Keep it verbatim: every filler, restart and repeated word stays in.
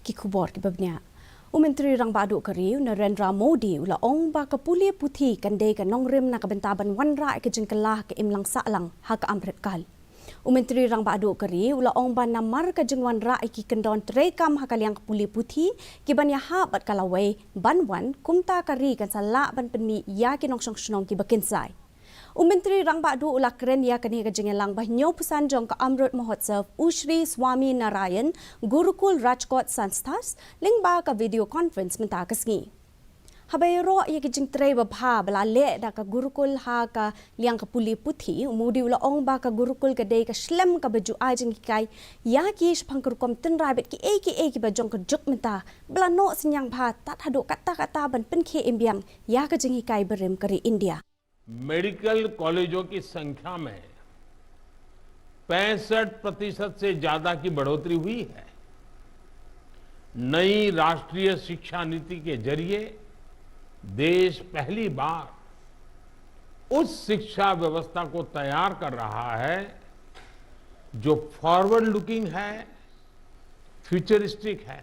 Ki khubor kiba bniah. U Myntri Rangbah Duh ka ri u Narendra Modi u la ong ba ka pule puthi kan dei ka nongrim na ka bynta ban wanrah ïa ka jingkylla ha ka imlang sahlang ha ka amryt kal. U Myntri Rangbah Duh ka ri u la ong ba namar ka jingwanrah ïa ki kyndon treikam ha ka liang ka pule puthi kiban ïahap bad ka lawei ban wan, kumta ka ri kan sa lah ban pynmih ïa ki nongshong shnong kiba kynsai. U Myntri Rangbah Duh u la kren ïa kane ka jingïalang ba hynñiewphew san jong ka Amrut Mahotsav u Shri Swami Narayan Gurukul Rajkot Sanstha lyngba ka video conference mynta ka sngi. Haba ïaroh ïa ka jingtrei babha ba la leh da ka Gurukul ha ka liang ka pule puthi, u Modi u la ong ba ka Gurukul ka dei ka shlem kaba ju ai jinghikai ïa ki shaphang ka rukom tynrai bad kiei kiei kiba jong ka juk mynta ba la noh synñiang bha tad haduh katta katta ban pynkhie im biang ïa ka jinghikai barim ka ri India. मेडिकल कॉलेजों की संख्या में पैंसठ प्रतिशत से ज्यादा की बढ़ोतरी हुई है। नई राष्ट्रीय शिक्षा नीति के जरिए देश पहली बार उस शिक्षा व्यवस्था को तैयार कर रहा है जो फॉरवर्ड लुकिंग है, फ्यूचरिस्टिक है।